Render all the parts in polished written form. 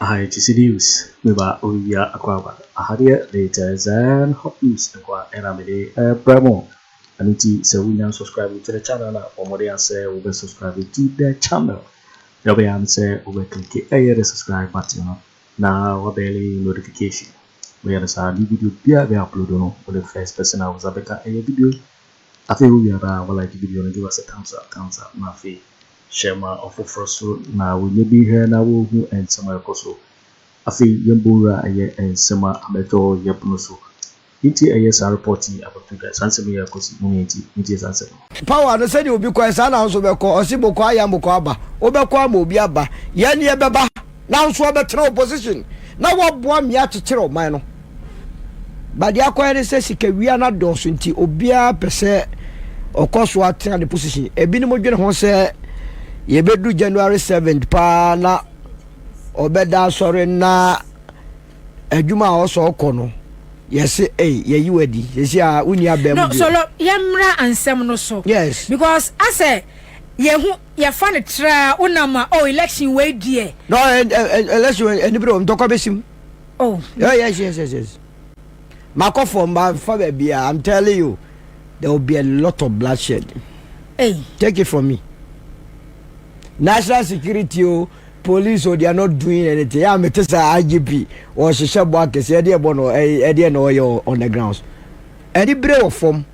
Aha yɛ GC News, meba Olivia Akwaaba. Aha deɛ latest and hot news nkoa ɛna mede ɛbrɛ mo. Ɛno nti sɛ wonya subscribe to the channel na bɔ mmɔden asɛ wobɛ subscribe to the channel. Deɛ wobɛyɛ ne sɛ wobɛ click ɛyɛ the subscribe button no na wabɛle notification. Woyɛ no saa, new video biara bɛ upload no, wo the first person a wo nsa bɛka ɛyɛ video. Afei wowie a, wa like video no, give us a thumbs up, thumbs up, na afei hyɛ ma ɔfoforɔ so na wɔnyɛ bi hwɛ na wɔhu nsɛm a ɛkɔ so. Afei yɛmbɔ wura ɛyɛ nsɛm a abɛtɔ yɛpono so. Nti ɛyɛ saa report yi abɛto dwa, saa nsɛm yi ɛkɔ so mu nti nti saa nsɛm no. Power no, sɛdeɛ obi kɔ saa na nso bɛkɔ. Ɔsi bokɔ ayɛ bokɔ aba, wobɛkɔ ama obi aba. Yɛn yɛ bɛba na nso ɔbɛtena opposition na waboa mmea akyekyere ɔman no. Badeɛ akɔyɛ ne sɛ sika wia no adɔɔso, nti obiara pɛ sɛ ɔkɔ so atena ne position. Ebinom dwene ho sɛ yɛbɛdu January 7 paa na ɔbɛda asɔre na adwuma a ɔsɔ ɔkɔ no, yɛse ei, yɛyi wadi yɛsi a wonni abɛn mu. No solo, yɛmmra ansɛm no so. Because asɛ yɛhu yɛfa no tra wonam a, oh, election wei deɛ. No, election anibere wɔ ntɔkwa bɛsim. Oh. Oh, yes. Makɔ fam ba fa baabi a, I'm telling you, there will be a lot of bloodshed. Hey. Take it from me. National security o, police o, they are not doing anything. Yà mi te sɛ IGP wɔhyehyɛ bɔ akɛse ɛdeɛ bɔ no ɛdeɛ na ɔyɛ on the grounds. Ɛni bere wɔ fam,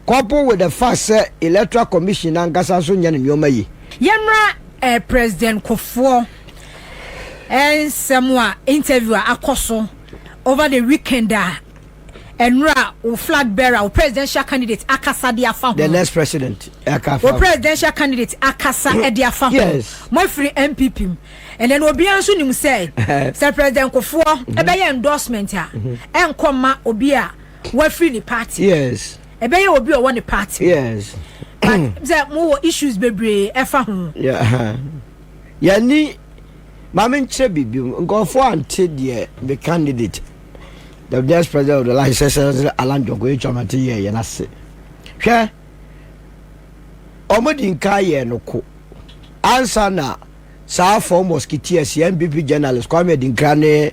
couple with the fact sɛ Electoral Commission ankasa nso nyɛ ne nneɛma yi. Yɛmmra President Kufuor nsɛm a interview a akɔ so over the weekend a ɛnura wo flag bearer, wo presidential candidate akasa de afa ho. The next president ɛka wo presidential candidate akasa de afa ho. Mo afiri NPP mu, and then obiara nso nim sɛ President Kufuor ɛbɛyɛ endorsement a, ɛnkɔ ma obi a wafiri ne party. Ɛbɛyɛ obi a ɔwɔ ne party. But sɛ mo wɔ issues bebree ɛfa ho. Yeah. Yɛni maame nkyerɛ biribi, nkɔfoɔ ante deɛ the candidate, the next president of the line, sɛ Alan John Kojo Kyerematen yɛ yɛn ase. Hwɛ, ɔmo di nka yɛ no ko ansa na saa four musketeers, NPP journalist Kwame Adinkra ne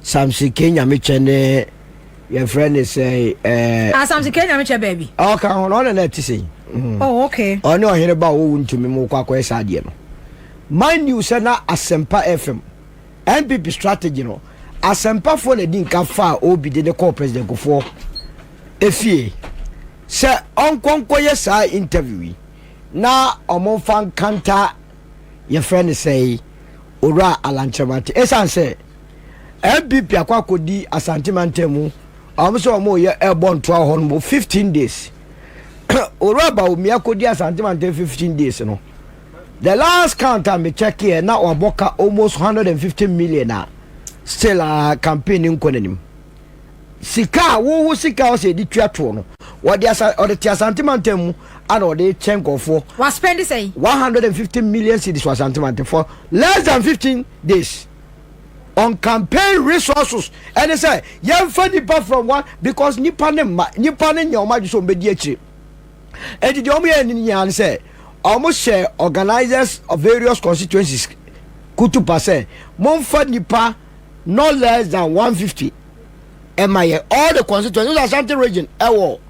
Samson K Nyamekyɛ ne yɛfrɛ ne sɛ Ah, Samson K Nyamekyɛ baabi. Ɔka ho na ɔne na ɛte sɛ ɔne ɔhene ba a wɔwu ntumi mu kɔ akɔyɛ saa adeɛ no. Mind you, sɛ na Asɛmpa FM, NPP strategy no, Asɛmpafoɔ na di nka fa a obi de ne kɔɔ President Kufuor efie sɛ ɔnkɔnkɔyɛ saa interview yi na ɔmo nfa nkanta yɛfrɛ ne sɛ Owura Alan Kyerematen, ɛsiane sɛ NPP akɔ akɔdi Asante mantam mu, ɔmo sɛ ɔmo yɛ ɛbɔ ntoa hɔ no 15 days. Owura Bawumia kɔdi Asante mantam 15 days no, the last count a me check here na wabɔ ka almost 150 million a still a campaign nkɔ n'anim. Sika a wowo sika a ɔsɛ yɛde tua toɔ no, wɔde asa ɔde te Asante mantam mu ana ɔde kyɛn nkɔfoɔ. Wa spend sɛn? 150 million cedis wɔ Asante mantam for less than 15 days on campaign resources. Ɛne sɛ yɛmfa nipa from one, because nipa ne mma nipa ne nya ɔmo adwe sɛ ɔmo bɛdi akyire. Eti deɛ ɔmo yɛ ne nyinaa ne sɛ ɔmo hyɛ organisers of various constituencies kutupa sɛ momfa nipa no less than 150 ɛma yɛ all the constituencies. Asante Region ɛwɔ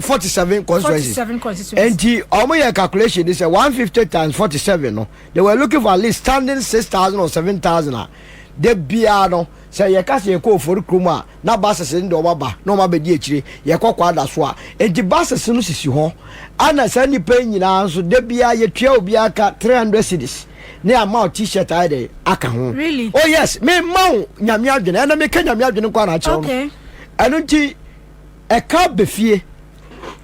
47 constituencies. 47 constituencies. Nti ɔmo yɛ calculation ni sɛ 150 times 47 no, they were looking for at least standing 6,000 or 7,000 a de biara no sɛ yɛka sɛ yɛkɔ Ofori kurom a, na buses no de ɔmo aba na ɔmo abɛdi akyire. Yɛkɔ Kwada so a, nti buses no sisi hɔ ana saa nipa yi nyinaa nso de biara yɛtua obiara ka 300 cedis ne ama o T-shirt ayɛ de aka ho. Really? Oh yes, me ma wo Nyame adwene, ɛna meka Nyame adwene nkɔ ana akyerɛw no. Ɛno nti ɛka bɛ fie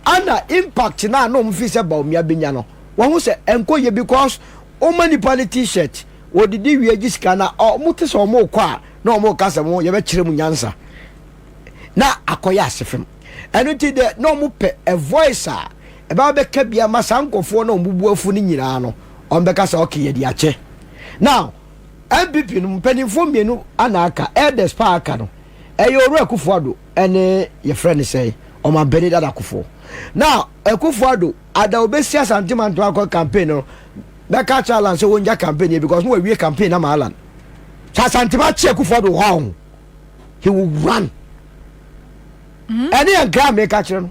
ana impact na na ɔmo fi sɛ Bawumia benya no, wɔn ho sɛ ɛnkɔ yie, because ɔma nipa ne T-shirt, wɔdidi wie gye sika na ɔmo te sɛ ɔmo kɔ a na ɔmo ka sɛ mo yɛbɛkyerɛ mu nyansa na akɔyɛ ase fam. Ɛno nti dɛ na ɔmo pɛ a voice a ɛbɛba bɛka bi ama saa nkɔfoɔ na ɔmo bu afu no nyinaa no, ɔmo bɛka sɛ ɔkè yɛde akyɛ. Now NPP no mpanimfoɔ mmienu ana aka, elders pa aka no, ɛyɛ Owura Akufo Addo ɛne yɛfrɛ no sɛ ɔmampanin dada Kufuor. Now Akufo Addo ada obesi Asante manto akɔ campaign no, bɛka kyerɛ Alan sɛ wɔngya campaign yɛ because no wawie campaign ama Alan. Sɛ Asantema kye Akufo-Addo wɔ hɔ a, he will run. Ɛne yɛn nkra meka kyerɛ no.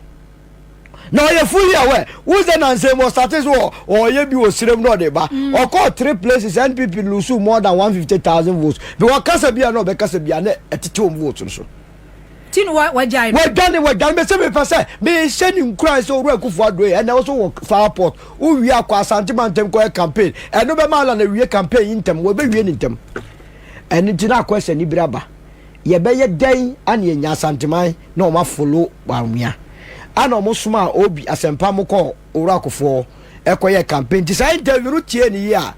Na ɔyɛ fully aware. Wo sɛ nansa mu ɔsate so ɔyɛ bi wɔ serem na ɔde ba. Ɔkɔɔ three places, NPP lose more than 150,000 votes. Because kasa bi a na ɔbɛkasa bi a na ɛtete wɔn votes no so. Ti no wagyae no. Wadwane, wadwane. Mese mepɛ sɛ mehyɛ ne nkuran sɛ Owura Akufo Addo yi, ɛnɛ wo so wɔ flower pot. Wowie akɔ Asante mantam kɔyɛ campaign. Ɛno bɛma Alan awie campaign yi ntɛm. Wɔbɛwie ne ntɛm. Ɛno nti na akɔ sɛ anibere aba. Yɛbɛyɛ dɛn ana yɛanya Asanteman na wɔn afolo Bawumia? Ana wɔn somaa Obi Asɛmpa mo kɔɔ Owura Kufuor ɛkɔyɛɛ campaign. Nti saa interview no tie no yie a,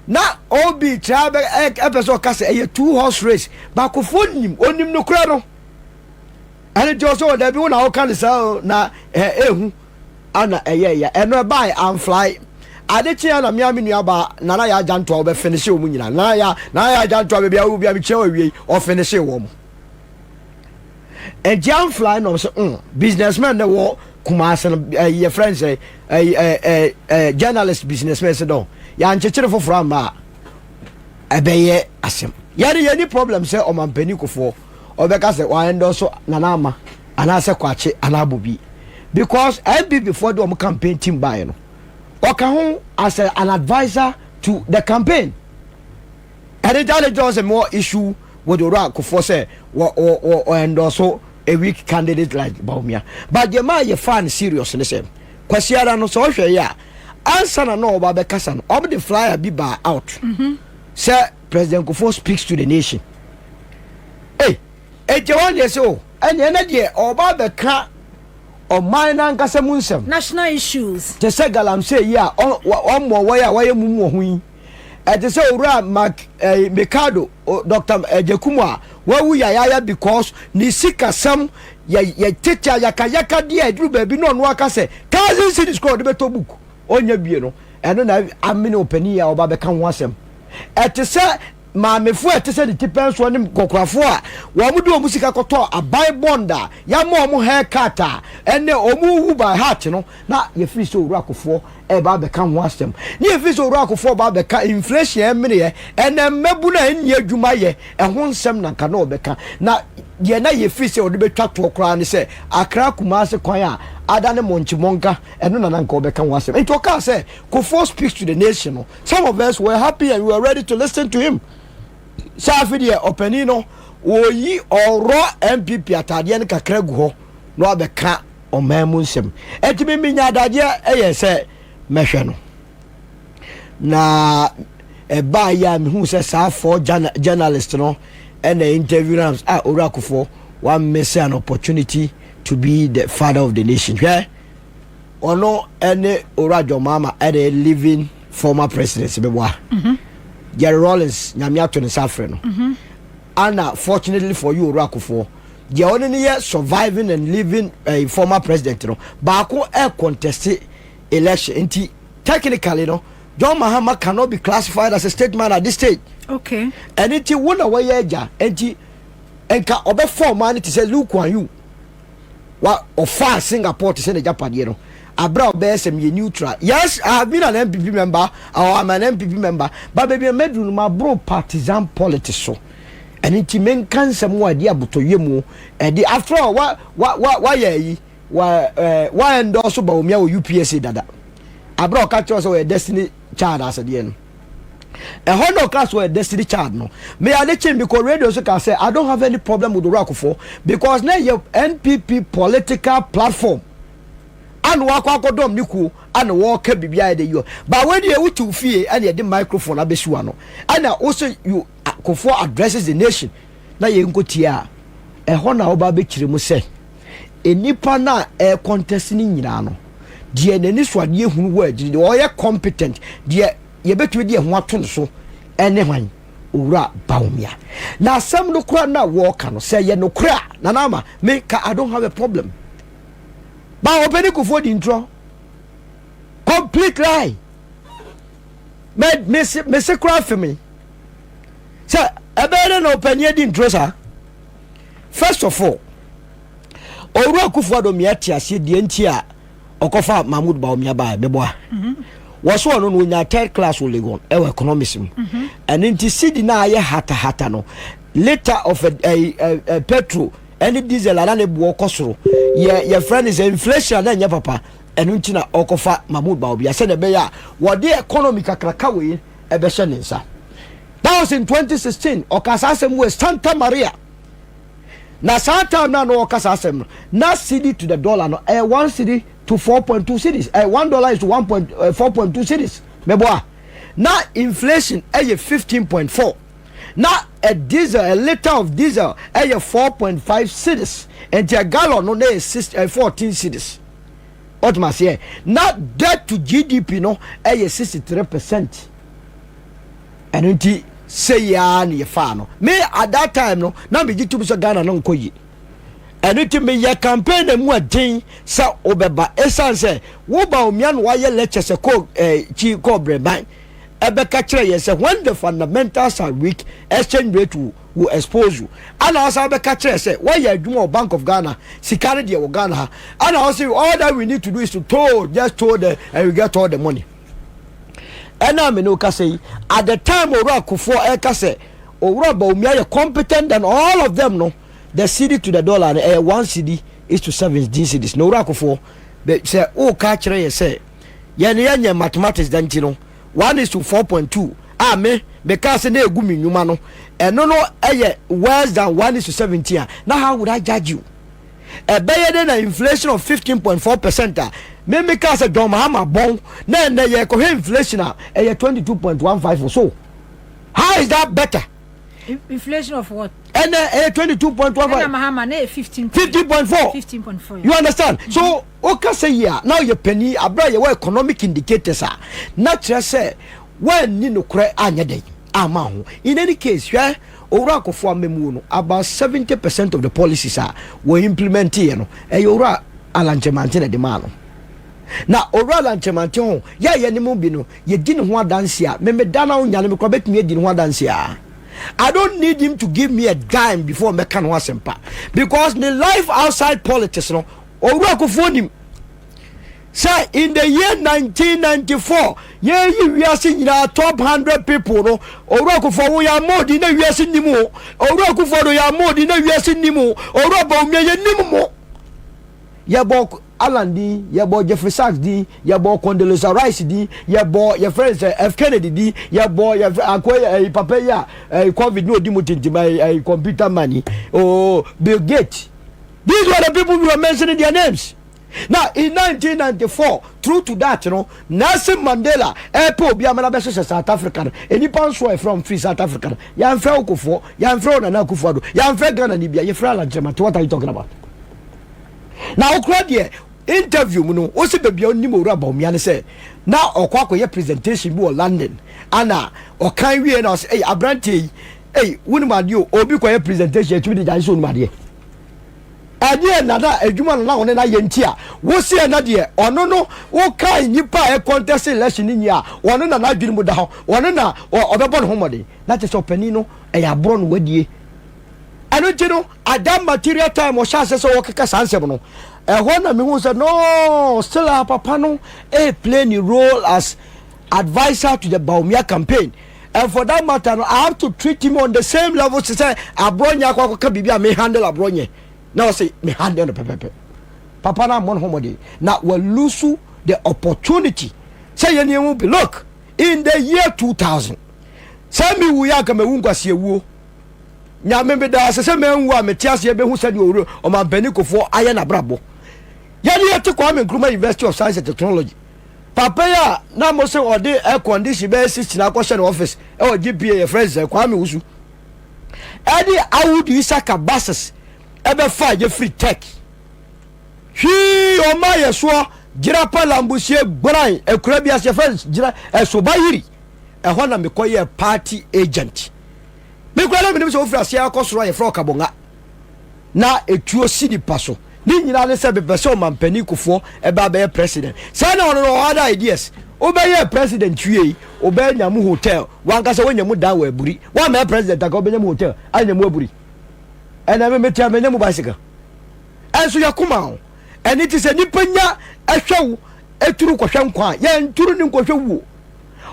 na Obi tra bɛ ɛpɛ sɛ ɔka sɛ ɛyɛ two horse race. But Kufuor nim, onim nokorɛ no. Ɛno nti ɔsɛ dabi wo na woka no saa o, na ɛhu. Ana ɛyɛɛ ya. Ɛno ɛbae amfly. Ade kyee a na me ara me nua baa Nana Yaa Gyantoa ɔbɛ finishe wɔn nyinaa. Nana Yaa Nana Yaa Gyantoa baabi a wowɔ biara mekyia wo awiei ɔfinishe wɔn. Nti amfly na ɔmo sɛ mm businessmen na ɛwɔ Kumasi no ɛyi yɛfrɛ no sɛ ɛyi ɛ ɛ ɛ journalist businessmen sɛ dɔn yɛankyekyere foforɔ amma a ɛbɛyɛ asɛm. Yɛde yɛni problem sɛ ɔmampanin Kufuor ɔbɛka sɛ wa endorse Nana Ama anaasɛ Kwakye anaa Bobi because NPP foɔ de wɔn campaign team baeɛ no ɔka ho as a, an adviser to the campaign. Ɛne gya ne gyina sɛ mewɔ issue with Owura Kufuor sɛ wɔ wɔ wɔ wɔ endorse a weak candidate like Bawumia, but deɛ maa yɛ faa no serious ne sɛ Kwasiada no sɛ ɔhwɛ yɛ a ansa na na ɔba bɛkasa no ɔmo de flyer bi baa out sɛ President Kufuor speaks to the nation. Hey, ɛgya wɔn deɛ sɛ o ɛnna ɛnɛ deɛ ɔba bɛka ɔman n'ankasa mu nsɛm. National issues. Te sɛ galamsey yi a ɔmmɔ wɔyɛ a wɔyɛ mum wɔ ho yi. Ɛte sɛ owura Mark eh, Mikado, Dr. Agyekum a wawu yayaya because ne sikasɛm yɛ yɛ tete ayakayaka deɛ aduru baabi na ɔno aka sɛ 1,000 cedis kora ɔde bɛtɔ book ɔnya bie no, ɛno na amene ɔpanin yi a ɔba bɛka ho asɛm. Ɛte sɛ maamefo a ɛte sɛ ne tipɛnsoɔ ne nkɔkorafoɔ a wɔn de wɔn sika kɔtɔɔ aban bond a yɛama wɔn hair cut a ɛnɛ wɔn wu by heart no, na yɛfiri sɛ Owura Kufuor ɛreba abɛka ho asɛm. Ne yɛfiri sɛ Owura Kufuor ba abɛka inflation ɛmmeneɛ ɛnɛ mmabunu a ɛnni adwuma yɛ ɛho nsɛm na nka na ɔbɛka. Na deɛ na yɛfiri sɛ ɔde bɛtwa toɔ koraa ne sɛ Accra Kumasi kwan a adane mɔnkye-mɔnka, ɛno na na nka ɔbɛka ho asɛm. Nti ɔkaa sɛ Kufuor speaks to the nation no, some of us were happy and we were ready to listen to him. Sɛ afe deɛ ɔpanin no wɔyi ɔworɔ NPP ataadeɛ no kakra gu hɔ na wabɛka ɔman mu nsɛm. Ɛnti me menya adagyeɛ ɛyɛ sɛ mɛhwɛ no. Na ɛbaa yi a mehu sɛ saa four journalist no ɛna interview rams a Owura Kufuor wa miss an opportunity to be the father of the nation. Hwɛ, ɔno ɛne Owura John Mahama ɛna living former president bɛboa. Jerry Rawlings nyame ato ne nsa afrɛ no. Ana fortunately for you Owura Kufuor, deɛ ɔne ne yɛ surviving and living former president no baako ɛ contest election, nti technically no John Mahama cannot be classified as a statesman at this stage. Ɛne nti wo na wɔyɛ agya, nti nka ɔbɛfa ɔman no te sɛ Lee Kuan Yew wa ɔfaa Singapore te sɛ n'agyapadeɛ no abere a ɔbɛyɛ sɛ meyɛ neutral. Yes, I have been an NPP member or I'm an NPP member, but baabi a mɛduru no maboro partisan politics so. Ɛno nti menka nsɛm a ɛde abotɔyɛ mu ɛde, after all wa wa wa wayɛ ayi wa ɛɛ wa endorse Bawumia wɔ UPSA dada abere a ɔka kyerɛ sɛ ɔyɛ destiny child asɛdeɛ no. Ɛhɔ na ɔka sɛ ɔyɛ destiny child no, me ade kyen bi kɔ radio so ka sɛ I don't have any problem with Owura Kufuor because na ɛyɛ NPP political platform ana wakɔ akɔdɔm ne kuo ana wɔka biribi ayɛ de yɔ ba wei deɛ wote wo fie ɛna yɛde microphone abɛsi w'ano ɛna wo sɛ you Kufuor addresses the nation na yɛn nkɔ tie a ɛhɔ na wɔba abɛkyerɛ mu sɛ nnipa no a ɛrekɔntɛse no nyinaa no deɛ n'ani so adeɛ hunu wɔ agyiri deɛ ɔyɛ competent deɛ yɛbɛtumi de ɛho ato no so ɛne hwan? Owura Bawumia. Na asɛm no koraa na wɔreka no sɛ yɛ nokorɛ a, Nana Ama, me ka I don't have a problem. Ba ɔpɛni Kufuor di ntorɔ. Complete lie. Me me se me se koraa fe me. Sɛ ɛbɛyɛ dɛ na ɔpɛni adi ntorɔ saa. First of all, Owura Kufuor do mmea te aseɛ deɛ nti a ɔkɔfa Mahmood Bawumia baeɛ bɛboa. Wɔso ɔno no onya third class wɔ Legon ɛwɔ economics mu. Ɛno nti cedi no a ayɛ hatahata no, litre of ɛyi ɛ petrol ɛne diesel a na ne boɔ kɔ soro, yɛ yɛfrɛ no sɛ inflation a na ɛnyɛ papa. Ɛno nti na ɔkɔfa Mahmoud Bawumia sɛdeɛ ɛbɛyɛ a wɔde economy kakraka wei ɛbɛhyɛ ne nsa. That was in 2016. Ɔka saa asɛm wɔ Santa Maria. Na saa time na na ɔka saa asɛm no, na cedi to the dollar no ɛyɛ 1 cedi to 4.2 cedis. $1 is to 1.4.2 cedis. Mɛboa, na inflation ɛyɛ 15.4, na a diesel, a litre of diesel ɛyɛ 4.5 cedis, nti a gallon no na yɛ six 14 cedis. Ɔtuma aseɛ, na debt to GDP no ɛyɛ 63%. Ɛno nti sɛyiaa ne yɛfaa no. Me at that time no, na megye tom sɛ Ghana no nkɔ yie. Ɛno nti meyɛ campaign na mu aden sɛ wobɛba, ɛsiane sɛ woba omia no wayɛ lecture sɛ kɔ kyi kɔ brɛban ɛbɛka kyerɛ yɛn sɛ when the fundamentals are weak, exchange rate will expose you. Ana ɔsan bɛka kyerɛ sɛ wɔyɛ adwuma wɔ Bank of Ghana, sika no deɛ wɔ Ghana ha. Ana ɔsɛ all that we need to do is to toll, just toll the and we get all the money. Ɛna mi ne o kasa yi, at the time Owura Kufuor ɛka sɛ Owura Bawumia yɛ competent than all of them no, the cedi to the dollar no ɛyɛ 1 cedi is to 17 cedis. Na Owura Kufuor bɛ sɛ o ka kyerɛ yɛ sɛ yɛn yɛn nyɛ mathematics da nti no, 1 is to 4.2 a me meka sɛ na egu mi nnwuma no, ɛno no ɛyɛ worse than 1 is to 17 a, na how would I judge you? Ɛbɛyɛ de na inflation of 15.4% a mímí ká sɛ John Mahama bɔn, na ɛnɛ yɛ kɔhwɛ inflation a ɛyɛ 22.15. So how is that better? Inflation of what? Ɛnɛ ɛyɛ 22.15. Ɛna Mahama ne yɛ 15. 15.4. 15.4. You understand? So o kasa yi a na ɔyɛ panyin abira yɛ wɔ economic indicators a na kyerɛ sɛ wɔnni nokorɛ anyɛ dɛ ama ho. In any case, hwɛ, Owura Akɔfo amamuo no, about 70% of the policies a wɔ implement yɛ no, ɛyɛ Owura Alan Kyerematen na ɛde maa no. Na Owura Alan Kyerematen ho yɛ yɛ ne mu bi no, yɛdi ne ho adanse a mɛmɛ da na onyane mi kora bɛtumi adi ne ho adanse a, I don't need him to give me a dime before mɛka ne ho asɛmpa, because ne life outside politics no, Owura Akɔfo nim sɛ in the year 1994 yɛyi wiase nyinaa top 100 people no, Owura Akufo wo yɛ amɔɔdi na wiase nim o. Owura Akufo do yɛ amɔɔdi na wiase nim o. Owura Bawumia yɛ nim mo. Yɛbɔ Alan din, yɛbɔ Jeffrey Sachs din, yɛbɔ Condoleezza Rice din, yɛbɔ yɛfrɛ sɛ F Kennedy din, yɛbɔ yɛfrɛ akɔ ɛyi papa yi a ɛyi COVID ne odi mu tintim, ɛyi ɛyi computer man yi, oh, Bill Gates. These were the people we were mentioning their names. Now in 1994, true to that no, Nelson Mandela ɛpɛ obi amana bɛhyehyɛ South Africa no, enipa nso a ɛfrɛ free South Africa no, yɛnfrɛ Okofoɔ, yɛnfrɛ Nana Akufo Addo, yɛnfrɛ Ghana ni bia, yɛfrɛ Alan Kyerematen. What are you talking about? Na okura deɛ interview mu no, wosi baabi a onim Owura Bawumia ne sɛ na ɔkɔ akɔyɛ presentation bi wɔ London, ana ɔkan wie na ɔsɛ ɛyɛ aberanteɛ yi, ɛy wunim adeɛ o. Obi kɔyɛ presentation etumi de gya nso onim adeɛ ɛdeɛ nana adwuma nana wɔne na yɛ nti a wosi ɛna deɛ ɔno no wokae nipa a ɛcontest election ni a ɔno na n'adwene mu da hɔ, ɔno na ɔbɛbɔ ne ho mmɔden, na kyerɛ sɛ ɔpanin no ɛyɛ aborɔ no wadie. Ɛno nti no, at that material time ɔhyɛ ase sɛ wɔkeka saa nsɛm no, ɛhɔ na mehu sɛ no, still a papa no ɛ play ne role as adviser to the Bawumia campaign. And for that matter no, I have to treat him on the same level sɛ Aborɔnyɛ akɔ akɔka biribi a me handle Aborɔnyɛ na ɔsɛ me handle no pɛpɛpɛ. Papa no ammɔ ne ho mmɔden na walose the opportunity sɛ yɛn mu bi. Look, in the year 2000, sɛ mi wu yɛ anka mawu nkwasiawuo. Nyame meda ase sɛ manwu a mete aseɛ bɛhu sɛdeɛ owura ɔmampanin Kufuor ayɛ n'abrabɔ. Yɛne yɛte Kwame Nkrumah University of Science and Technology, papa yi a na mo sɛ ɔde air condition bɛyɛ 16 akɔhyɛ ne office ɛwɔ GPA, yɛfrɛ sɛ Kwame Wusu, ɛde Awudu Isaka buses ɛbɛfa yɛfiri tech hwii ɔma yɛ soɔ Gyirapa Lambusie Gboran akura bi ase yɛfrɛ Gyira Ɛsoba Yiri. Ɛhɔ na mekɔyɛ party agent. Mekura na menim sɛ wofiri aseɛ akɔ soro a yɛfrɛ ɔkabɔnga na etuo si nipa so. Ne nyinaa ne sɛ bepɛ sɛ ɔmampanin Kufuor ɛbɛ abɛyɛ president. Saa na ɔno no ɔwɔ other ideas. Wobɛyɛ president wie yi, wobɛnya mu hotel, wankasa wonya mu dan wɔ Aburi. Woamɛyɛ president aka wobɛnya mu hotel anya mu Aburi. Ɛna me metia menya mu bicycle ɛnso yɛ koma o. Ɛne ti sɛ nipa nya ɛhwɛ wo eturu kɔhwɛ nkwa a yɛnturu ne nkɔhwɛ wuo.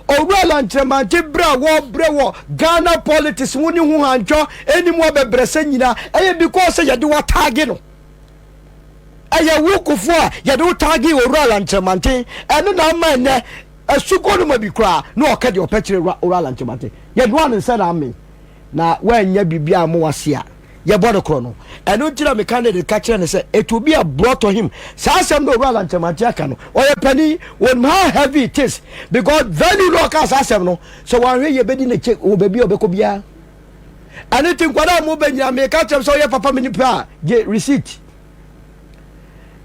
Owura Alan Kyeremantse berɛ a wɔbrɛ wɔ Ghana politics ho ne ho hantwɔ ɛni mu abɛbrɛsɛ nyinaa ɛyɛ because sɛ yɛde wo ataage no. Ɛyɛ wo Kufuor a yɛde wo taage Owura Alan Kyeremantse ɛno na ama ɛnɛ asukɔ no ma bi koraa na ɔka deɛ ɔpɛ kyerɛ Owura Alan Kyeremantse. Yɛnoa ne nsa na amen na woannya biribi a mo wase a yɛbɔ no korɔ no. Ɛno nti na meka ne de ka kyerɛ no sɛ it will be a blow to him. Saa asɛm no Owura Alan Kyeremantse aka no, ɔyɛ panin, onim how heavy it is because venue no ɔkaa saa asɛm no, sɛ wanhwɛ yie bɛdi n'akyi wɔ baabi a ɔbɛkɔ biara. Ɛno nti nkwadaa a mobɛ nyinaa meka kyerɛ sɛ ɔyɛ papa me nipa a gye receipt.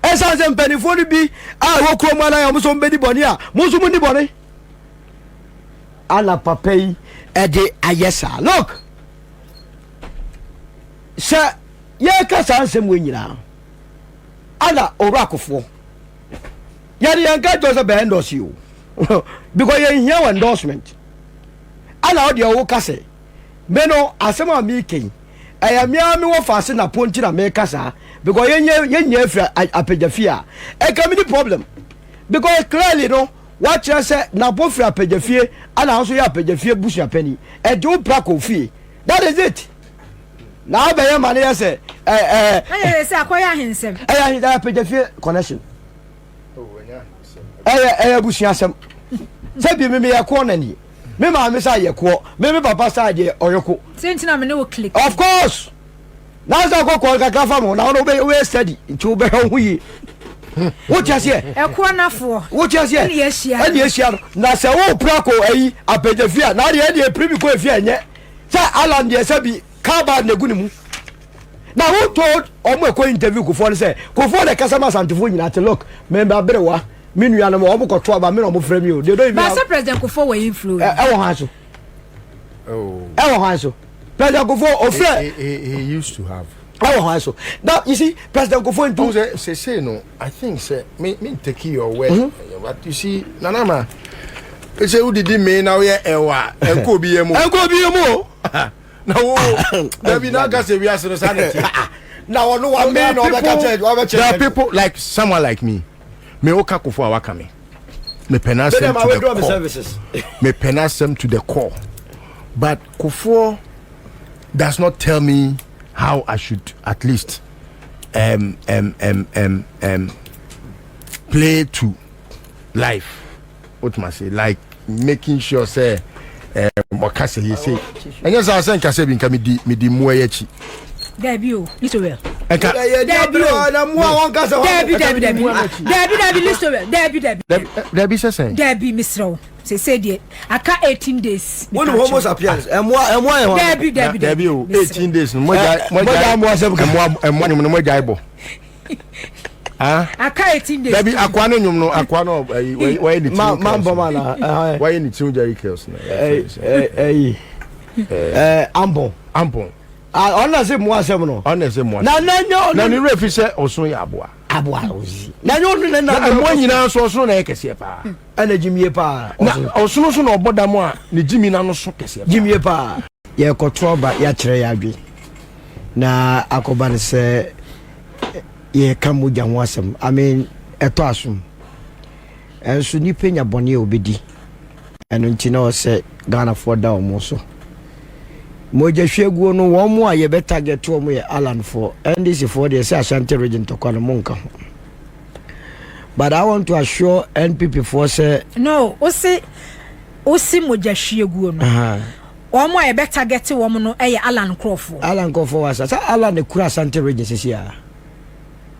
Ɛsiane sɛ mpanimfoɔ no bi a ɛwɔ kurom anaa wɔn nso wɔbɛdi bɔne a, mo nso monni bɔne. Ana papa yi ɛde ayɛ saa. Look, sɛ yɛreka saa nsɛm wɔ nyinaa ana owura akofoɔ yɛde yɛn ka kyerɛ sɛ bɛ endorse yi o because yɛn hia wɔ endorsement ana ɔdeɛ ɔwɔ ka sɛ me no asɛm a meka yi ɛyɛ me ara mewɔ faase na po nti na meka saa because yɛnyɛ yɛnyɛ afiri apagya fie a ɛka me ni problem because clearly no wakyerɛ sɛ napo firi apagya fie ana nso yɛ apagya fie busuapani ɛde wo pra kɔ fie. That is it. Na abɛyɛ ma no yɛ sɛ ɛɛ ɛɛ. Ɛyɛ sɛ akɔyɛ ahensɛm. Ɛyɛ ahensɛm apagya connection. Ɛyɛ ɛyɛ abusuasɛm. Sɛ bi mi mi yɛ koɔ na ni. Mi maame sa yɛ koɔ. Mi mi papa sa deɛ ɔyɛ ko. Sɛ ntina mi ne wo click. Of course. Na sɛ ɔkɔ kɔɔ kakra fa mo na ɔno wobɛ wobɛ steady nti wobɛhwɛ wo ho yie. Wote aseɛ? Ɛkoɔ nafoɔ. Wote aseɛ? Ɛne ahyia. Ɛne ahyia no. Na sɛ wopra kɔ ayi apagya fie a na adeɛ ɛne ɛpiri bi kɔ efie a ɛnyɛ. Sɛ Alan deɛ sɛ bi car bad na egu ne mu. Na who told ɔmo ɛkɔ interview Kufuor no sɛ Kufuor na ɛkasa ma Asantefoɔ nyinaa te look me ba berewa me nuanom ɔmo kɔ to aba me na ɔmo frɛ me o they don't even have. Baasa President Kufuor wɔ influence. Ɛwɔ hwan so? Ɛwɔ hwan so? President Kufuor ofrɛ. He used to have. Ɛwɔ hwan so? Now you see President Kufuor ntu. Ɔn sɛ sese no I think sɛ me me take your word mm -hmm. but you see Nana ma sɛ wodidi mee na woyɛ ɛwɔ a ɛnkɔ obi yɛ mu. Ɛnkɔ obi yɛ mu o. Na wo dabi na aka sɛ wiase no saa na ɛteɛ. Na ɔno wa mee na ɔbɛka kyerɛ ɔbɛkyerɛ. There are people like someone like me me woka Kufuor a waka me mepɛ n'asɛm to the core mepɛ n'asɛm to the core but Kufuor does not tell me how I should at least play to life. What must say? Like making sure say ɔka sɛ yɛ sei ɛnyɛ saa sɛ nka sɛ bi nka medi medi mmoa yi akyi. Dabi o, Listowel. Ɛka Dabi o. Dabi dabi dabi. Dabi dabi Listowel. Dabi dabi. Dabi sɛ sɛn. Dabi mesrɛ wo. Sese deɛ aka 18 days. Wọ́n ní homo sapiens ẹ̀múa ẹ̀múa yẹn wà. Dabi dabi dabi o 18 days no mọ̀jà mọ̀jà mọ̀jà sẹ́mu kan. Ẹ̀múa ẹ̀múa nyom no mọ̀jà ibọ̀. Aka 18 days. Dabi akwa no nyom no akwa no ɛyi wɔyɛ ne tiw ma bɔ ma na wɔyɛ ne tiw Jerry curls na. Ɛyi ɛɛ ampɔn. Ampɔn. Ɔno na se mmoa asɛm no. Ɔno na se mmoa. Na na nyɛ ɔno. Na ne werɛ fi sɛ ɔsono yɛ aboa. Aboa ozi. Na nyɛ ɔno na na. Na mmoa nyinaa nso ɔsono na ɛyɛ kɛseɛ paa. Ɛna gyimie paa. Na ɔsono nso na ɔbɔ dam a ne gyimi n'ano so kɛseɛ paa. Gyimie paa. Yɛrekɔto aba yɛakyerɛ yɛn adwene na akɔba no sɛ yɛreka mogya ho asɛm. I mean ɛtɔ asom. Ɛnso nipa nya bɔne a obedi. Ɛno nti na ɔsɛ Ghanafoɔ da wɔn so. Mogya hwieguo no wɔn a yɛbɛ target wɔn yɛ Alanfoɔ. NDC foɔ deɛ sɛ Ashanti region ntɔkwa no mo nka ho. But I want to assure NPP foɔ sɛ. No, ose ose mogya hwieguo no. Wɔn a yɛbɛ target wɔn no yɛ Alan nkorɔfoɔ. Alan nkorɔfoɔ wɔ asa sɛ Alan na kura Asante region sisi a.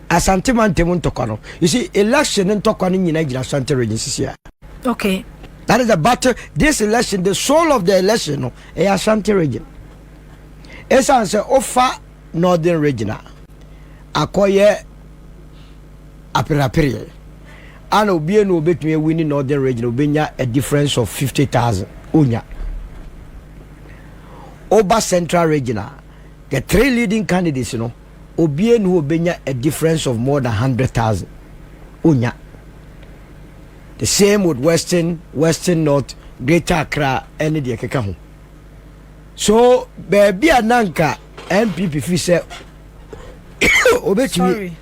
Asante mantam ntɔkwa no. You see, election ne ntɔkwa no nyinaa gyina Asante region sisi a. Okay. That is the battle. This election, the soul of the election no, ɛyɛ Ashanti region. Esan sɛ ofa Northern region a, akɔyɛ apereapereɛ. Ana obie na obetumi awini Northern region obenya a difference of 50,000. Onya. Oba Central region a, the three leading candidates no, obie na obenya a difference of more than 100,000. Onya. The same with Western, Western North, Greater Accra ɛne deɛ ɛkeka ho. So baabi a na nka NPP fi sɛ obetumi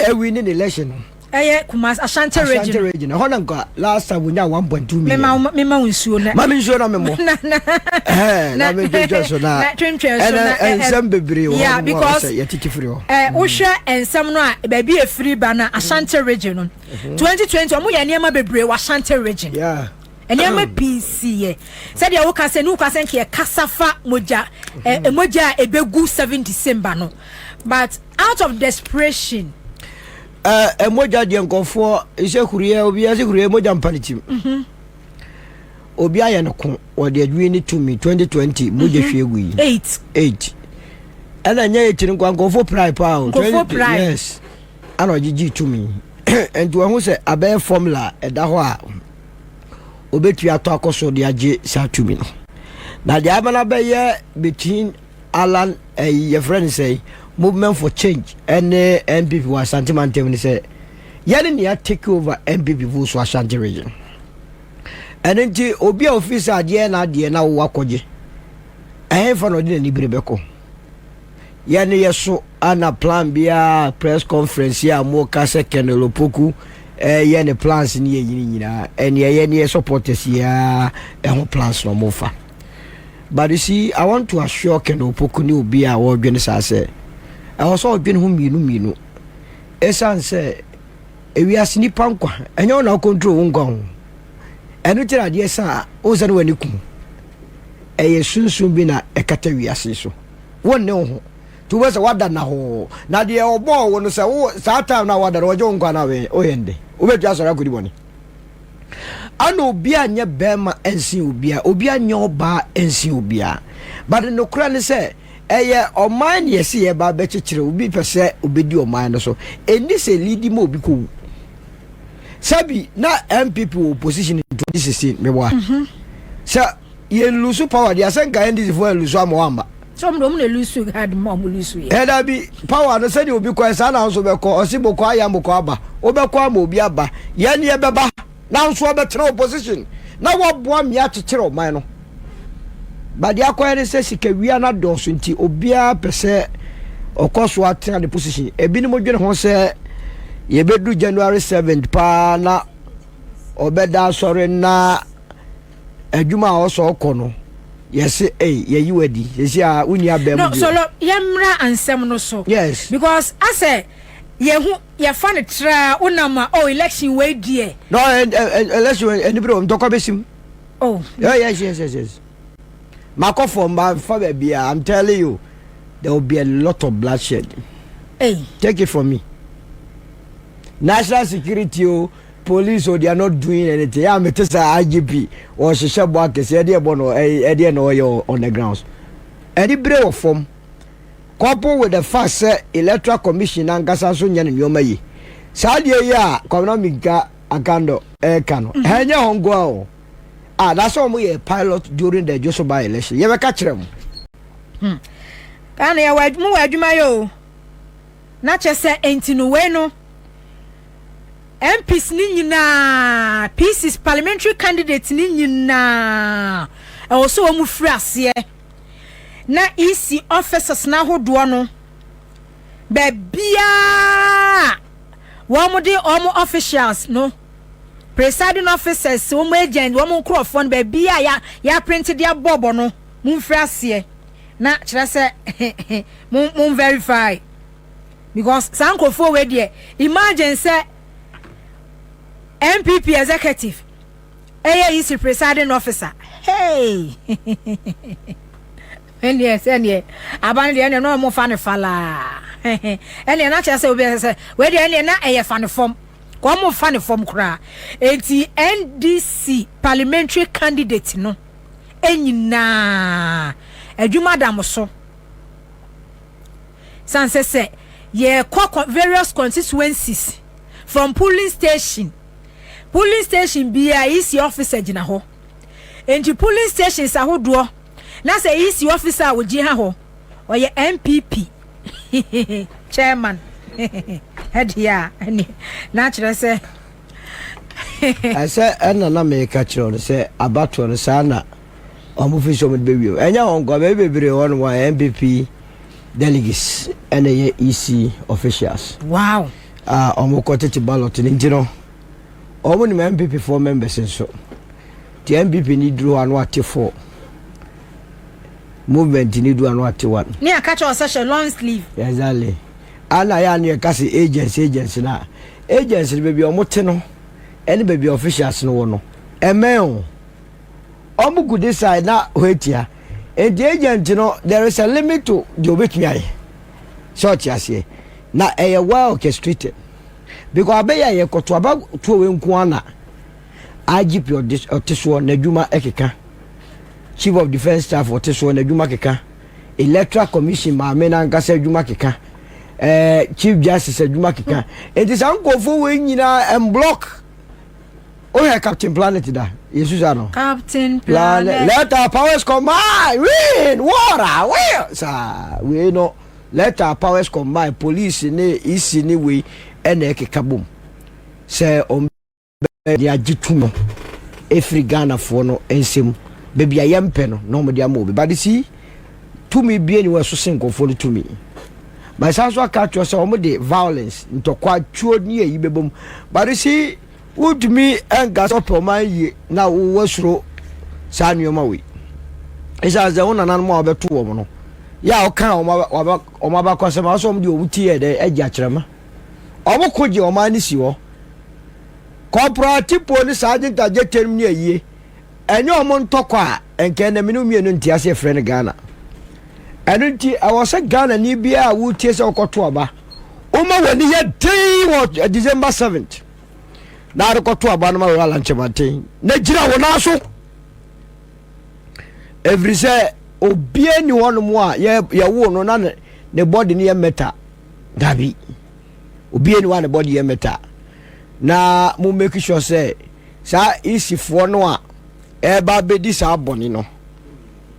awini ne election no. Ɛyɛ Kumasi Ashanti region. Ashanti region ɛhɔ na nka last time wonya 1.2 million. Mema mema wo nsuo na. Ma me nsuo na memmɔ. Na na. Ɛɛ na me twentwɛn so na. Na twentwɛn so na. Ɛnɛ nsɛm bebree wɔ hɔ nom a sɛ yɛtete firi hɔ. Ɛɛ wohwɛ nsɛm no a baabi efiri ba na Ashanti region no. 2020 wɔn yɛ nneɛma bebree wɔ Ashanti region. Yeah. Nneɛma pii siiɛ. Sɛdeɛ woka sɛ ne woka sɛ nka yɛkasa fa mogya ɛ mogya a ɛbɛgu 7 December no but out of desperation. Ɛ mogya deɛ nkɔfoɔ sɛ huruiɛ obiara sɛ huruiɛ mogya mpa ne tim. Mhm. Obi ayɛ no ko wɔde adwini ne tumi 2020 mogya mhm. hwie gu yi. 8. 8. Ɛna nyɛ 8 no nkwa nkɔfoɔ prae paa o. Nkɔfoɔ prae. Yes. Ana ɔgyegye tumi. Nti wɔn ho sɛ abɛyɛ formula ɛda hɔ a. obetumi atɔ akɔ so de agye saa tumi no. Na deɛ ama no abɛyɛ between Alan ɛyi yɛfrɛ no sɛ movement for change ɛne NPP wɔ Asante mantam no sɛ yɛne nea take over NPP votes wɔ Ashanti region. Ɛno nti obi a ofi sɛ adeɛ na adeɛ na wowɔ akɔgye ɛhefa na ɔde n'ani bere bɛkɔ. Yɛ ne yɛ so ana plan biara press conference yi a mo ka sɛ Colonel Opoku ɛyɛ ne plans ne yɛ nyini nyinaa ɛne ɛyɛ ne yɛ supporters yi a ɛho plans na ɔmo fa. But you see, I want to assure Colonel Opoku ne obi a wɔdwene saa sɛ ɛwɔ sɛ ɔdwene ho mmienu mmienu. Ɛsiane sɛ ewiase nipa nkwa ɛnyɛ wo na control wo nkwa ho. Ɛno ti na adeɛ sa a wo sɛ ne w'ani kum. Ɛyɛ sunsun bi na ɛkata wiase so. Wo nne wo ho. Nti wobɛ sɛ wada nahoo. Na deɛ ɔbɔɔ wo no sɛ wo saa time no a wada no ɔgye wo nkwa no a woyɛ ndɛ. Wobɛtumi asɔre akɔdi bɔne. Ana obi a nyɛ bɛrima nsen obia, obi a nyɛ ɔbaa nsen obia. But nokorɛ ne sɛ ɛyɛ ɔman ne yɛse yɛba bɛkyekyere obi pɛ sɛ obɛdi ɔman no so. Ɛnni sɛ lidi ma obi kɔwu. Sɛbi na NPP wɔ opposition in 2016 meboa. Sɛ yɛ lusu power deɛ asɛ nka NDC foɔ lusu ama wamba. Sɛ ɔmo de ɔmo na lusu hard ma ɔmo lusu yɛ. Ɛda bi power no sɛdeɛ obi kɔɛ saa na nso bɛkɔ ɔsi bokɔ ayɛ bokɔ aba wobɛkɔ ama obi aba yɛn yɛ bɛba na nso ɔbɛtena opposition na waboa mmea akyekyere ɔman no. Ba deɛ akɔyɛ ne sɛ sika wia no adɔɔso nti obiara pɛ sɛ ɔkɔ so atena ne position. Ebinom dwene ho sɛ yɛbɛdu January 7 paa na ɔbɛda asɔre na adwuma a ɔsɔ ɔkɔ no yɛse ei yɛyi wadi sɛsi a wonni abɛn mu No bio. solo yɛmmra ansɛm no so. Yes. Because asɛ yɛhu yɛfa no traa wonam a oh election wei deɛ. No election anibere wɔ ntɔkwa bɛsim. Oh. Yeah, yes, yes, yes, yes. Makɔ fam ba fa baabi a I'm telling you there will be a lot of bloodshed. Hey. Take it from me. National security o. Police o they are not doing anything. Yeah, mete sɛ IGP wɔhyehyɛ bɔ akɛse ɛdeɛ bɔ no ɛdeɛ na ɔyɛ on the grounds. Ɛde bere wɔ fam. Couple with the fact sɛ electoral commission ankasa nso nyɛ ne nneɛma yi. Saa adeɛ yi a Kwabena Minka Akandɔ ɛreka no ɛnyɛ hɔ nko ara o. Ah, na sɛ wɔn yɛ pilot during the Joso by election yɛbɛka kyerɛ mo. Hmm. Ghana yɛ wɔ mo wɔ adwuma yɛ o. Na kyɛ sɛ enti no wei no MPs ne nyinaa, PCs, parliamentary candidates ne nyinaa ɛwɔ sɛ wɔn firi aseɛ na EC officers n'ahodoɔ no baabiara wɔn de wɔn officials no presiding officers wɔn agent wɔn nkorɔfoɔ no baabiara ya yɛaprinte de abɔbɔ no mo mfiri aseɛ na kyerɛ sɛ mo mo verify because saa nkurɔfoɔ wei deɛ imagine sɛ NPP executive ɛyɛ EC presiding officer hey ɛneɛ sɛneɛ aba no deɛ ɛneɛ na ɔmo fa ne falaa ɛneɛ na kyerɛ sɛ obi sɛ wei deɛ ɛneɛ na ɛyɛ fa ne fam kɔ ɔmo fa ne fam koraa eti NDC parliamentary candidate no nyinaa adwuma da mo so san sɛ sɛ yɛkɔ various constituencies from polling station polling station biara EC officer gyina hɔ nti polling stations ahodoɔ na sɛ EC officer a ogyina hɔ ɔyɛ NPP chairman ɛdeɛ a ɛne na kyerɛ sɛ. Ɛsɛ ɛna na meka kyerɛ no sɛ abatoɔ no saa na ɔmo fi sɛ ɔmo de bɛwie ɛnyɛ wɔn nko baabi bebree hɔ nom a NPP delegates ɛna ɛyɛ EC officials. Wow. A wɔkɔ tete ballot no nti no wɔn nim NPP foɔ members nso nti NPP ni duru hɔ ano ate 4 movement ni duru ano ate 1. Ne aka kyerɛ ɔsɛ hyɛ long sleeve. Exactly. Ana yɛ ano yɛ ka sɛ agents agents na agents no baabi a wɔn te no ɛne baabi a officials no wɔ no ɛmɛn o. Wɔn gu this side na hɔ atia nti agent no there is a limit to deɛ obetumi ayɛ sɛ ɔte aseɛ na ɛyɛ well orchestrated because abɛyɛ a yɛkɔto aba tuo wei nko ara na IGP ɔte soɔ n'adwuma ɛkeka, Chief of Defence Staff ɔte soɔ n'adwuma keka, Electoral Commission maame n'ankasa adwuma keka, Chief Justice adwuma keka. Nti saa nkurɔfoɔ wei nyinaa mblock. Wohwɛ Captain Planet da? Yesu sa no. Captain Planet. Let our powers combine. Win water. Win. Saa wei no. Let our powers combine. Police ne EC ne wei ɛna ɛkeka bom. Sɛ ɔmo de agye tum no efiri Ghanafoɔ no nsam. Baabi a yɛmpɛ no na ɔmo de ama obi. But you see, tumi bie ni wɔ ɛso sen nkurɔfoɔ no tumi. But san so aka akyerɛ sɛ ɔmo de violence, ntɔkwa, tuo ne ayi bɛbɔ mu. But you see, wotumi nka sɛ ɔpɛ ɔman yie na wowɔ saa nneɛma wei. Ɛsiane sɛ wo nananom a wɔbɛto wɔn no, yɛ a ɔka wɔn abakɔsɛm a wɔsɛ wɔn de wɔn ti yɛ dɛ agye akyerɛma. Wɔn ko gye ɔman no si hɔ. Corporal Tipo ne Sergeant Adjetey ne ayie. Ɛnyɛ wɔn ntɔkwa a nka ɛnam ne mmienu nte ase frɛ no Ghana. Ɛno nti ɛwɔ sɛ Ghana ni biara a wotie sɛ wokɔto aba, woma w'ani yɛ den wɔ December 7th. Na adekɔto aba no ma wɔ Alan Kyerematen na gyina wo nan so. Ɛfiri sɛ obiara ni hɔnom a yɛwoo no na ne body no yɛ metal. Dabi. Obiara ni hɔ a ne body yɛ metal. Na mo make sure sɛ saa isifoɔ no a ɛreba abɛdi saa bɔne no,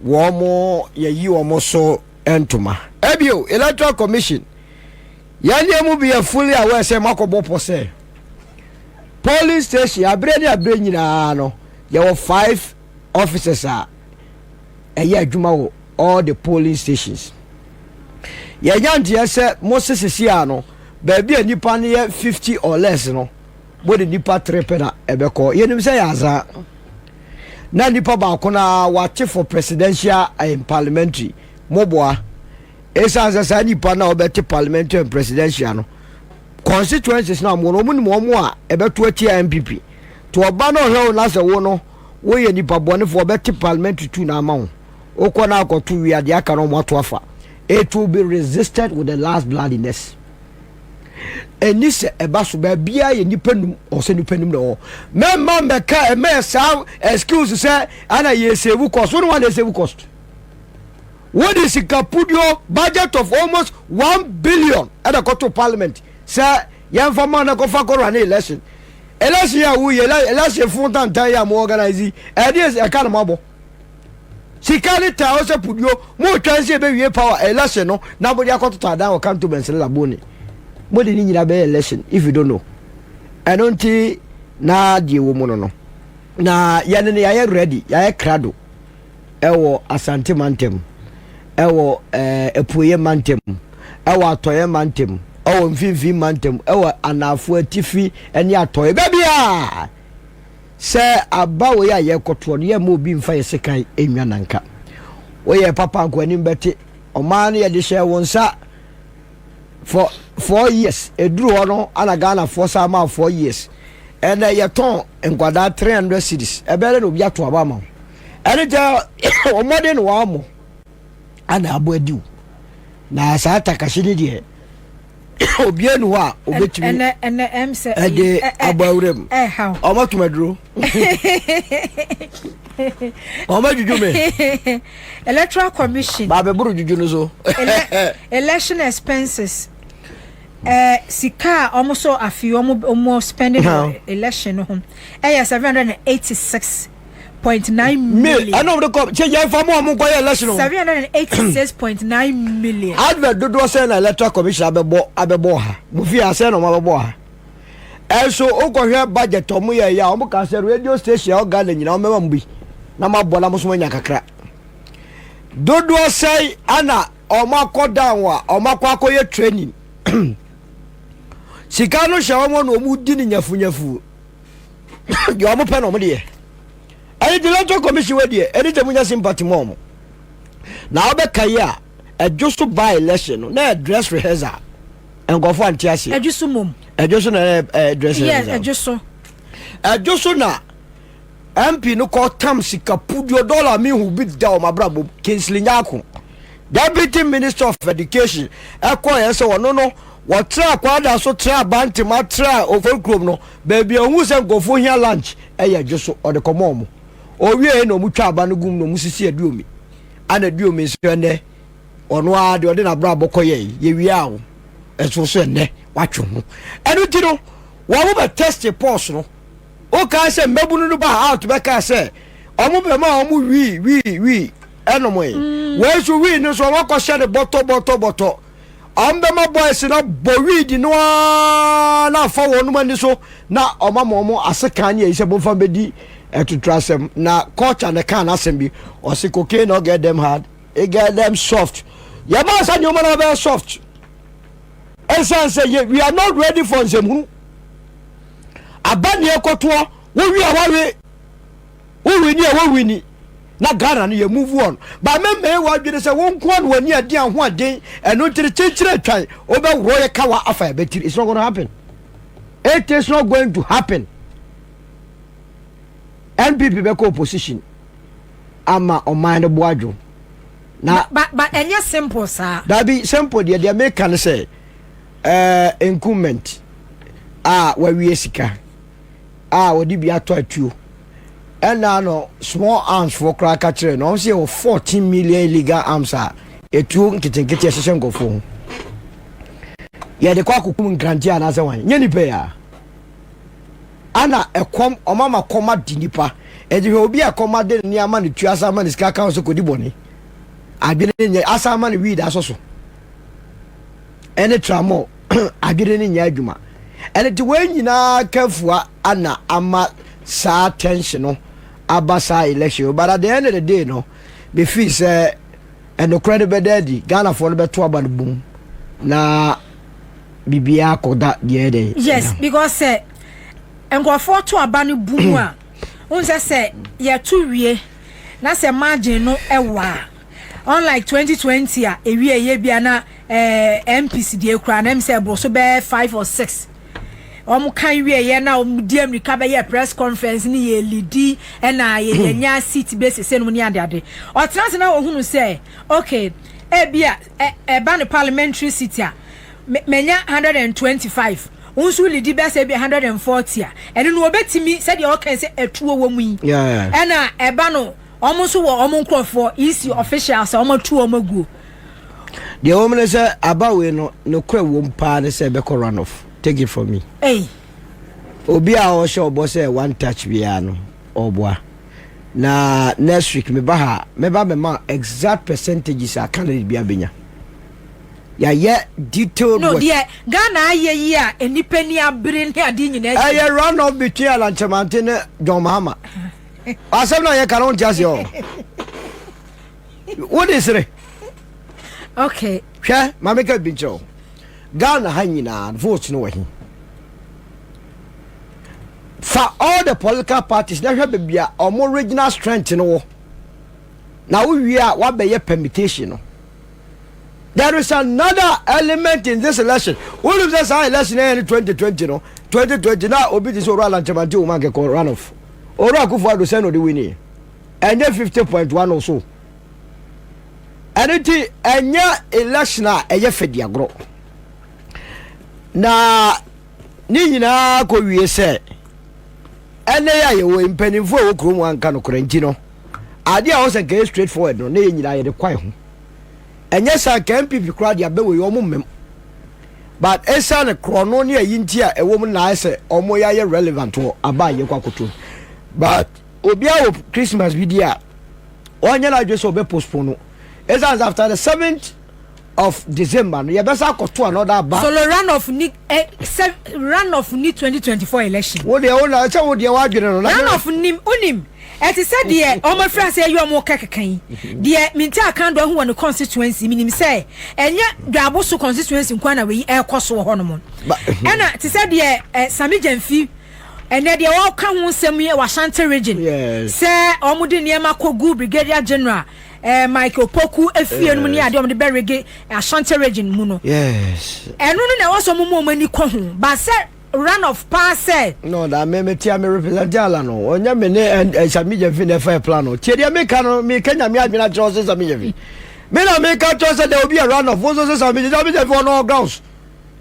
wɔn mo yɛyi wɔn so ntoma. Ebio, Electoral Commission, yɛn deɛ mu bi yɛ fully aware sɛ moakɔbɔ pɔ sɛ polling station abere ne abere nyinaa no yɛwɔ 5 officers a ɛyɛ adwuma wɔ all the polling stations. Yɛnya nteɛ sɛ mo sesese a no baabi a nipa no yɛ 50 or less no mo de nipa 3 pɛ na ɛbɛkɔ. Yɛnim sɛ yɛ azaa na nipa baako na wate for presidential and parliamentary mo boa. Ɛsiane sɛ saa nipa na ɔbɛte parliamentary and presidential no constituencies na mo no ɔmo nim ɔmo a ɛbɛto atia NPP to ɔba na ɔhwɛ wo na sɛ wo no woyɛ nipa bɔnefoɔ ɔbɛte parliamentary tu na ama wo wokɔ na akɔto wie adeɛ aka no ɔmo ato afa. It will be resisted with the last bloodiness. Ɛni sɛ ɛba so baabiara yɛ nipa num ɔsɛ nipa num na ɔwɔ mɛmma mbɛka ɛmɛ saa excuse sɛ ana yɛ save cost. Wo ne wa na save cost. Wode sika puduo budget of almost 1 billion ɛna kɔto parliament sɛ yɛmfa ma na kɔfa kɔra ne election. Election a woyɛ election fo tantan yɛ a mo organize ɛde ɛka na mo abɔ sika ne taa ɔsɛ puduo mo twɛn sɛ ɛbɛwie power election no na mo de akɔtotɔ adan wɔ cantonments ne Labone. Mo de ne nyinaa bɛyɛ election if you don't know. Ɛno nti na deɛ wɔ mu no na yɛne no yɛayɛ ready, yɛayɛ krado ɛwɔ Asante mantam, ɛwɔ Apueɛ mantam, ɛwɔ Atɔeɛ mantam, ɛwɔ Mfimfini mantam, ɛwɔ Anafoɔ, Atifi ɛne Atɔeɛ baabi a sɛ aba wei a yɛkɔtoɔ no yɛmma obi mfa yɛ sekan ɛnwa nanka. Woyɛ papa nko anim bɛte ɔman no yɛde hyɛ wo nsa for 4 years. Ɛduru hɔ no ana Ghanafoɔ saa ma 4 years ɛnɛ yɛtɔn nkwadaa 300 cedis ɛbɛyɛ na obi ato aba ama wo. Ɛne kyɛ ɔmmɔden na wɔamɔ ana abɔ adiw na saa takahye ne deɛ obiara ni hɔ a obetumi ɛde abɔ awura mu. Ɔmo atum aduro, ɔmo adwudwu me. Electoral Commission. Baabɛboro dwudwu no so. Election expenses, sika a ɔmo so afi ɔmo spending for election no ho ɛyɛ 786.9 million. Ɛna ɔmo de kɔ kyɛ yɛn fa mo a ɔmo nkɔ yɛ election o. 786.9 million. Advert dodoɔ sɛn na Electoral Commission abɛbɔ ha mo fi asɛn na ɔmo abɛbɔ ha? Ɛnso wokɔhwɛ budget ɔmo yɛ yɛ a ɔmo ka sɛ radio station a ɔga nyinaa ɔmo bɛma mo bi na mo abɔ na mo so mo anya kakra. Dodoɔ sɛn ana ɔmo akɔ down a ɔmo akɔ akɔyɛ training? Sika no hyɛ wɔn na wɔn di ne nyafunyafu. Deɛ wɔn pɛ na wɔn deɛ. Ɛne the electoral commission wɔ deɛ ɛne sɛ munya sympathy ma wɔn. Na wɔbɛka yi a ɛdwo so by election no na dress rehearsal. Nkurɔfoɔ ante aseɛ. Ɛdwo so mom. Ɛdwo so na ɛyɛ dress rehearsal. Yes, ɛdwo so. Ɛdwo so na MP no kɔ tam sika puduo dɔla mehu bi da wɔn abrabɔ mu. Kingsley Nyarko, Deputy Minister of Education ɛkɔɛ sɛ ɔno no wɔtra Kwada so tra Bantama tra Ofori kurom no baabi a ohuu sɛ nkurɔfoɔ hia lunch ɛyɛ dwo so ɔde kɔmɔ wɔn. Owie na wɔn twa aba no gum na wɔn sisi Aduomi. Ana Aduomi nso ɛnɛ ɔno ara deɛ ɔde n'abrabɔ kɔyɛ yɛwie a o ɛso so ɛnɛ watwe ho. Ɛno ti no wɔn bɛ test pɔs no. Wokae sɛ mmabunu no baa out bɛkaa sɛ ɔmo bɛma ɔmo wii wii wii ɛnom yi. Mm. Wei nso wii no nso ɔmo akɔhyɛ no bɔtɔ bɔtɔ bɔtɔ. Ɔmo bɛma boys no bɔ weed no ara na afa wɔn ani so na ɔmo ama ɔmo asekan ne ayi sɛ momfa mbɛdi ɛtutu asɛm. Na culture na ɛkaa n'asɛm bi. Ɔse cocaine no get them hard, it get them soft. Yɛmaa sɛ nneɛma no abɛyɛ soft. Ɛsiane sɛ yɛ we are not ready for nsɛmhunu. Aba nea ɛkɔtoɔ wowi a wawe wowi ni a wowi ni na Ghana no yɛ move on ba mɛmɛɛ wadwene sɛ wo nko na wani adi ahoɔden ɛno ntiri kyenkyere atwan wobɛworɔ yɛ kawa afa ɛbɛtiri. It's not going to happen. It is not going to happen. NPP bɛkɔ opposition ama ɔman no bo adwo. Na ba ba ɛnyɛ simple saa. Dabi simple deɛ deɛ meka ne sɛ ɛɛ eh, incumbent a wawie sika a wɔde bi atɔ atuo ɛna no small arms foɔ koraa ka kyerɛ no wɔn sɛ yɛwɔ 14 million illegal arms a etuo nketenkete ɛhyehyɛ nkurɔfoɔ ho yɛde kɔ akokum nkrante anaasɛ wan nyɛ nipa yi a Ana ɛkɔm, ɔma ma kɔm ade nipa. Ɛnti hwɛ obi a ɛkɔm ade no ne ama no tua asan ama no sika ka ho sɛ kɔdi bɔne. Adwene no nyɛ, asan ama no weed asɔ so. Ɛne tramol, adwene no nyɛ adwuma. Ɛno nti wei nyinaa ka fua ana ama saa tension no aba saa election. But at the end of the day no, me feel sɛ ɛnokorɛ no bɛda adi, Ghanafoɔ no bɛto aba no bum na biribiara kɔda deɛ ɛdɛ. Yes, because sɛ nkurɔfoɔ to aba no bu mu a, wohu sɛ sɛ yɛto wie na sɛ margin no ɛwɔ a, unlike 2020 a ewie yɛ bia na eh, MPs deɛ kura na ɛm sɛ ɛboro so bɛyɛ 5 or 6 wɔn kan wie yɛ na wɔn di amirika bɛyɛ press conference ne yɛ lidi ɛna yɛ yɛnya seat basis no ne ade ade ɔtena ase na ohunu sɛ okay ebia ɛba no parliamentary seat a manya 125 wo nso lidi bɛsɛ bi 140 a ɛno no wɔbɛtumi sɛdeɛ ɔka sɛ ɛtuo wɔ mu yi ɛna ɛba no wɔn nso wɔ wɔn nkurɔfoɔ EC officials a wɔn atu wɔn aguo. Deɛ wɔm ne sɛ aba wei no nokorɛ wom paa ne sɛ ɛbɛkɔ run off, take it from me. Ei. Obi a ɔhyɛ ɔbɔ sɛ one touch biara no ɔboa. Na next week meba ha a mɛba mɛma exact percentages a candidate biara bɛnya. Yɛayɛ detailed No work. deɛ Ghana ayɛ yi a nnipa ni abere ne adeɛ nyinaa akyi. Ɛyɛ run off between Alan Kyerematen ne John Mahama. Asɛm no a yɛka no wonte aseɛ ɔ. Wode sere. Okay. Hwɛ ma meka bi nkyerɛ wo. Ghana ha nyinaa votes no wɔ he? Fa all the political parties na hwɛ baabi a ɔmo regional strength no wɔ. Na wowie a wabɛyɛ permutation no. There is another element in this election. Wonim sɛ saa election ɛyɛ no 2020 no 2020 na obi te sɛ Owura Alan Kyerematen wɔ mu ankɛkɔ runoff. Owura Akufo-Addo sɛn na ɔde winnie? Ɛnyɛ 50.1 or so. Ɛno nti ɛnyɛ election a ɛyɛ fɛ di agorɔ. Na ne nyinaa kɔ wie sɛ ɛnɛ yɛ a yɛwɔ mpanimfoɔ a ɛwɔ kurom anka nokorɛ nti no adeɛ a wɔsɛ nka yɛ straight forward no ne yɛ nyinaa yɛde kwae ho. Ɛnyɛ saa nka NPP koraa de abɛwei wɔn mmem but ɛsiane korɔno ne ayi nti a ɛwɔ mu na ayɛ sɛ wɔn yɛ ayɛ relevant wɔ aba a yɛkɔ akoto but obiara wɔ Christmas bi di a ɔnyɛ n'adwene sɛ ɔbɛ postpone no ɛsiane sɛ after the 7th of December no yɛbɛsa akɔto another aba. Solo run off ni eh, se, run off ni 2024 election. Wo deɛ wo na sɛ wo deɛ w'adwene no. Run off nim unim. Ɛte sɛ deɛ wɔn afiri ase ayi wɔn kɛkeka yi. Deɛ Minti Akando ahu wɔ ne constituency, menim sɛ ɛnyɛ Dwaboso constituency nko ara na wei ɛrekɔ so wɔ hɔnom. Ɛna te sɛ deɛ eh, Sami Gyamfi, ɛnɛ deɛ wɔka ho nsɛm yi wɔ Ashanti region, sɛ wɔn de nneɛma kɔgu Brigadier General eh, Mike Opoku efie no mu ne adeɛ wɔn de bɛrege Ashanti region mu no. Ɛno no na ɛwɔ sɛ wɔn mu wɔn ani kɔ ho. Ba sɛ run off paa sɛ. No da me me tia me represent ala no ɔnyɛ me ne ɛ Sami Gyamfi na ɛfa plan no tie deɛ meka no meka nyame adwene akyerɛ ɔsɛ Sami Gyamfi me na meka kyerɛ sɛ there will be a run off wo nso sɛ Sami Gyamfi Sami Gyamfi ɔno all grounds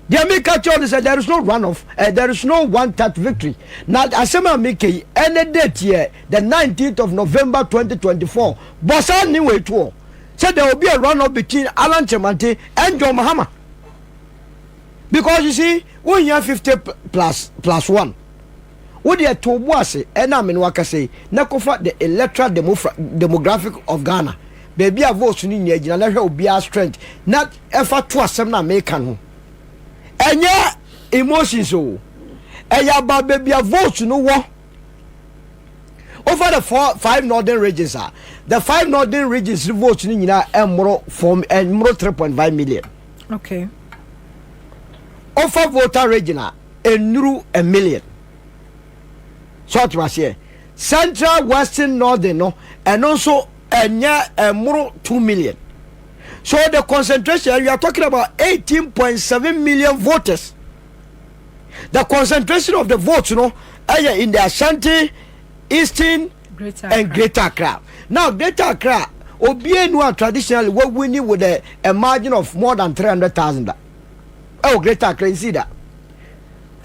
deɛ meka kyerɛ no sɛ there is no run off uh, there is no one touch victory na asɛm a meka yi ɛne date yɛ the 19th of November 2024 bɔ saa ne wei toɔ sɛ there will be a run off between Alan Kyeremante and John Mahama. Because you see, wo hia 50 plus plus one. Wo deɛ to bo ase ɛna me no akasa yi na kɔfa the electoral demographic of Ghana. Baabi a votes no nyinaa gyina na hwɛ obiara strength na ɛfa to asɛm na meka no. Ɛnyɛ emotions o. Ɛyɛ about baabi a votes no wɔ. Over the four five northern regions a the five northern regions votes no nyinaa ɛmmoro four ɛmmoro 3.5 million. Okay. Ofa Volta region a ennuru a million. So ɔte aseɛ. Central, Western, Northern no ɛno nso ɛnyɛ ɛmmoro 2 million. So the concentration, you are talking about 18.7 million voters. The concentration of the votes no ɛyɛ in the Ashanti, Eastern Greater and Greater Accra. Now Greater Accra, obiara nu a traditionally wɔ winning with a margin of more than 300,000 da. Ɛwɔ Greater Accra nsi da.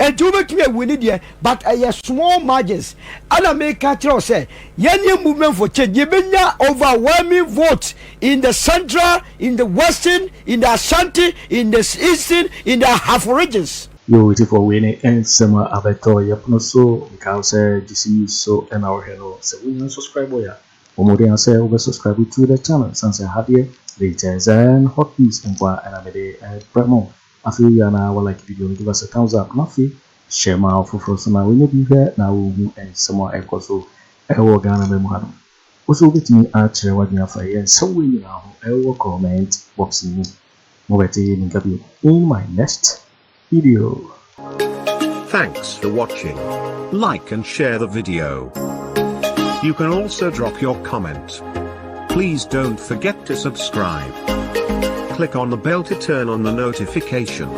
Nti wobɛtumi awin deɛ, but ɛyɛ small margins. Ɛna meka kyerɛ wo sɛ yɛnyɛ Movement for Change, yɛbɛnya overwhelming vote in the Central, in the Western, in the Ashanti, in the Eastern, in the Ahafo regions. Yo, tifo, wei ne nsɛm a abɛtɔ yɛpono so. Nka wo sɛ GC News so ɛna wohwɛ no. Sɛ wonya subscribe a, wɔmmɔden sɛ wobɛ subscribe to the channel sane sɛ hadeɛ latest and hot news nko a ɛna mede ɛbrɛ mo. Afei wie na wɔ like video no, give us a thumbs up, na afei hyɛ ma foforɔ so na wɔnya bi hwɛ na wɔhu nsɛm a ɛkɔ so ɛwɔ Ghana ma mu hanom. Wo so wobɛtumi akyerɛ w'adwene afa yɛ nsɛm wei nyinaa ho ɛwɔ comment box no mu. Mobɛte ne nka bio in my next video. Thanks for watching. Like and share the video. You can also drop your comment. Please don't forget to subscribe. Click on the bell to turn on the notification.